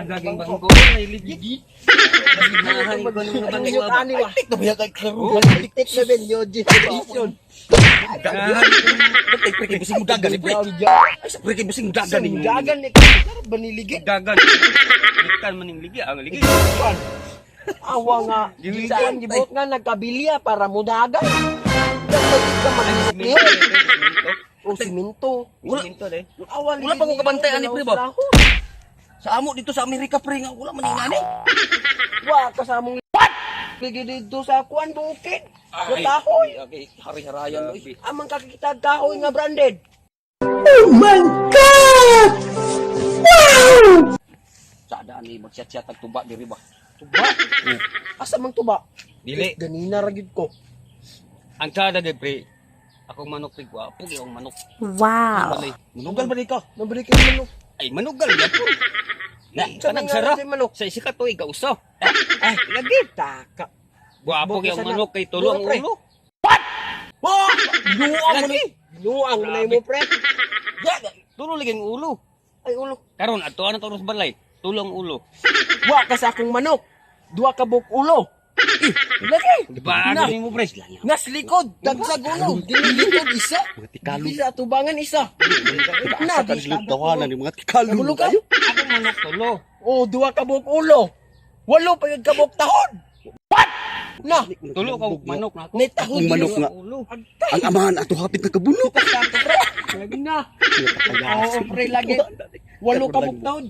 Daging bangko ay ligi. Ginahan ko nung Ay, bangko. ani wa. Tik na ba kay klaro? Tik na ben yo generation. Patay pre kay bising dagan ni pre. Ay sa pre kay bising dagan ni. Dagan ni klaro ba niligid? Dagan. Ikan maning ligi ang ligi. Awa nga saan gibot nga nagkabilia para mo dagan. Dapat ka magliho. O siminto. Wala. Siminto de. Awa Wala pa ko kabantay ani pre ba? Sa amo dito sa Amerika pre nga wala man ingani. Wa kasamong what? Ligi dito sa kuan bukid. Sa kahoy. Okay, hari-harayan oy. Amang kakikita kahoy nga branded. Sa daan ni magsiat-siat tag tuba diri ba. Tuba. Asa mang tuba? Dili. Ganina ra gyud ko. Ang sada de pre. Akong manok pre gwapo gyud ang manok. Wow. Balay. Manugal ba di ka? Nabri kay manok. Ay manugal gyapon. Na, Sa kanang mga sara. sa manok. Sa isa ka tuig kausa. Ay, lagi taka. Gwapo gyud ang Bukasan na. manok kay tulo ang Pre. ulo. Wah! Binuang mo Lagi. na. Binuang mo na mo pre. Tulo lagi ang ulo. Ay ulo. Karon adto na to sa balay. Tulo ang ulo. Wa ka sa akong manok. Duha ka buok ulo. Eh, lagi. Bago Na. nimo pre. Nas likod, dagsag ulo. Dili likod isa. Mga Isa tubangan isa. Na, Na, di di tawanan ni mga tikalo. Nagulo ka? Akong manok tulo. Oh, duha ka buok ulo. Walo pa yun ka buok tahod. What? Na, Tulo ka manok na ako. may tahod Akong manok yun. nga. Ulo. Ang amahan ato hapit na kabulo. Pre, lagi na. Oo, pre, lagi. Walo ka buok tahod.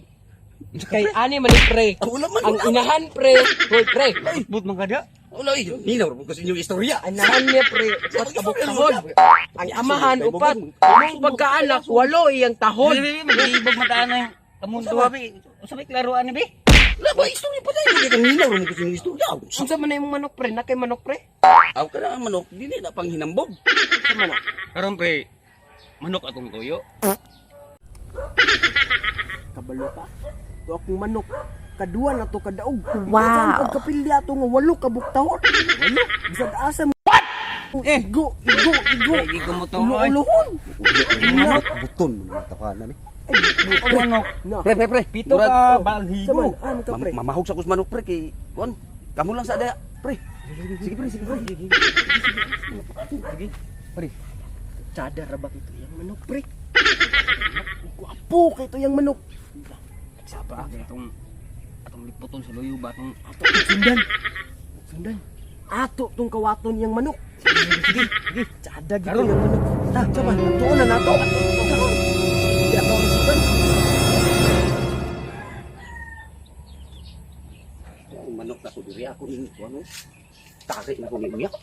Kay ani man ni pre. Wala man. Ang inahan pre, hoy pre. But man kada. Wala eh. Ninaw ra kasi inyong istorya. Anahan niya pre, upat ka buok tahod. Ang amahan upat. Imong pagkaanak walo iyang tahod. Dili mag-iibog mataan na yung kamundo abi. Usa may klaro ani bi? Wala ba istorya pa tayo? Kaya ninaw ra mo kasi inyong istorya. Unsa man na imong manok pre? Na kay manok pre? Aw ka na ang manok dili na pang hinambog. Unsa man na? Karon pre, manok atong tuyo. Kabalo ka. To akong manok. Kaduwa na to kadaog. Wow. Saan pagkapilya ato nga walo ka buok tahod? Walo. Bisag asa mo. What? Igo, igo, igo. Ay, igo mo to, Ulo, oy. ulohon. Manok buton mo na tawanan ni. Ang manok. Na. Pre pre pre. Pito Murag- ka Sa man, balhigo. ano ka pre? Mamahog sa kus manok pre kay kuan. Kamo lang sa daya pre. Sige pre, sige pre. Sige. Pre, Tsada ra ba kito yang manok pre? Gwapo kay to yang manok. saba atong atong liputon sa luyo ba atong Ato sundan. Sundan. Ato tong kawaton yang manok. Sige, sige. Tsada gito Karon. yang manok. Ta, sama, ato na nato. Karon. Di ato resiban. Ang manok na ko diri ako ning kuan. oh. Tari na ko ni uyak.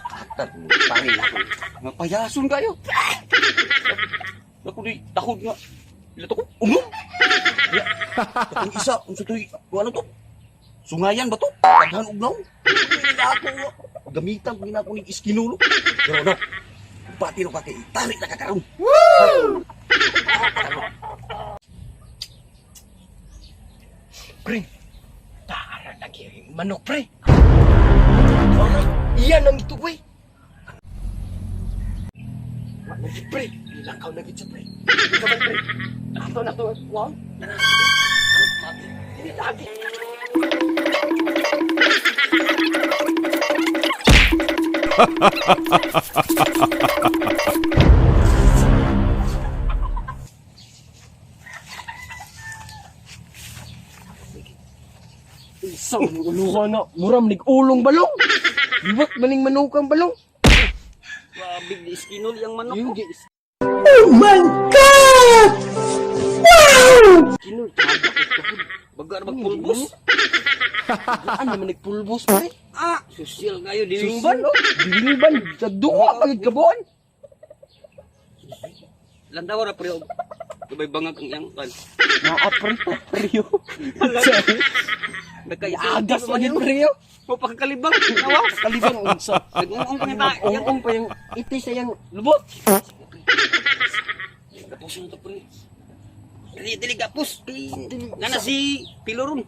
Atad mo, tari na ko. Nga payason kayo. Ako di takot nga. Ila to ko umom. Ya. Katong isa unsa toy kuan to? Sungayan ba to? Taghan og naong. Hindi na ako nga. Gamitan ko gina ako ning iskinulo. Pero no. Pati no ka kay tari na ka karon. Pre, tara lagi yung manok, pre. Iyan ang itugoy. Wa na gid, pre. Lakaw na gid siya, pre. Ikaw man, pre. Ato na to. Wow. Dili lagi. Isang ulo na. Muram nig ulong balong. Liwat maning manukang balong. Wabig di iskinol yang manok. Yung ko. gi Oh my God! Wow! Kinul, tsada ko tahod. Bagar magpulbos. Ano man nagpulbos, pre? Ah, social kayo dili Sumban, oh. Diliban, sa duwa, pagid kabuan. Landaw ra pre og Dubay bangag ang iyang kan. Naa, pre, pre, oh. Nagkaisa. Agas pa gid, pre, oh. Mo pagkalibang. Awa. Kalibang unsa. Nag-ungong pa nga ta. Ungong pa yung iti sa iyang lubot. Gapos na to pre. Dili dili gapos. Nana si Piloron.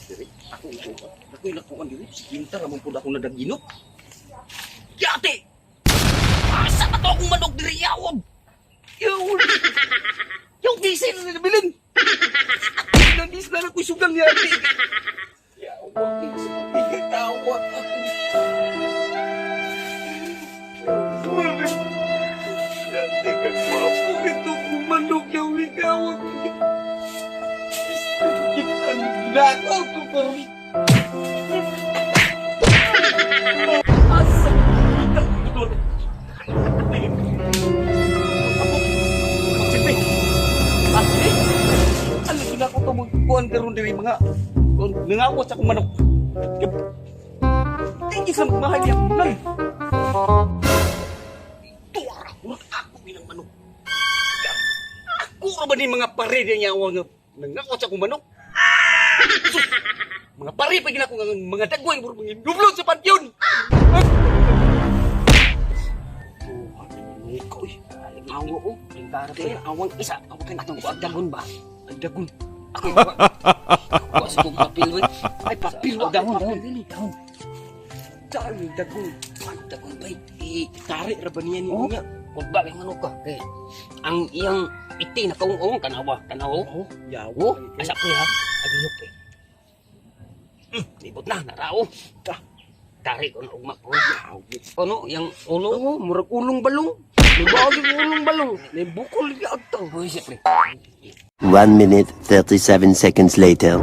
Diri, ako ito. Ako ilakuan diri. Si Kinta ramon pud ako nadaginot. Yate! Asa ba to akong manok diri yawab? Yaw! Yaw, gising na nabilin! Nagis na lang ko'y sugang yate. Yawa, tawa ako. Yate, kagwapo ito kong manok yaw, ikaw. Nakaw ko pero. Asa? Magsilbi. Ah, sige. Ano sila ko itong kuhan karon diri mga kuhan, nangawas akong manok. Tingin sa magmahal niya. Nan. Tuwara, murag ako ginang manok. Ako ra ba ni mga pare niya nga nangawas akong manok? Sus! Mga pare pa gina ko nga mga dagway murag mga nublon sa pantion. Ko uy. Awa o. Kaya awang isa. Awang kan atong dagon ba? Ang dagon. Ako ba? Wa sa kong papel uy. Ay, papel wa. Dahon, Papel dahon. dili. Dahon. Saan yung dagon? Ano dagon bay? Eh, Tari ra ba niya ni Oh. unya? Huwag ba kay manok ka? Kay ang iyang iti na kaungong kanawa, kanawa. Oh, yawo. Oh, asa ko ha? Agilok eh. Libot na, narao. Ta. Tari ko na ugma ko. Yawo. Ano, yang ulo? Oo, murag ulong balong. May baog yung ulong balong. May bukol yung agtang. Uy, siyempre. 1 minute, 37 seconds later.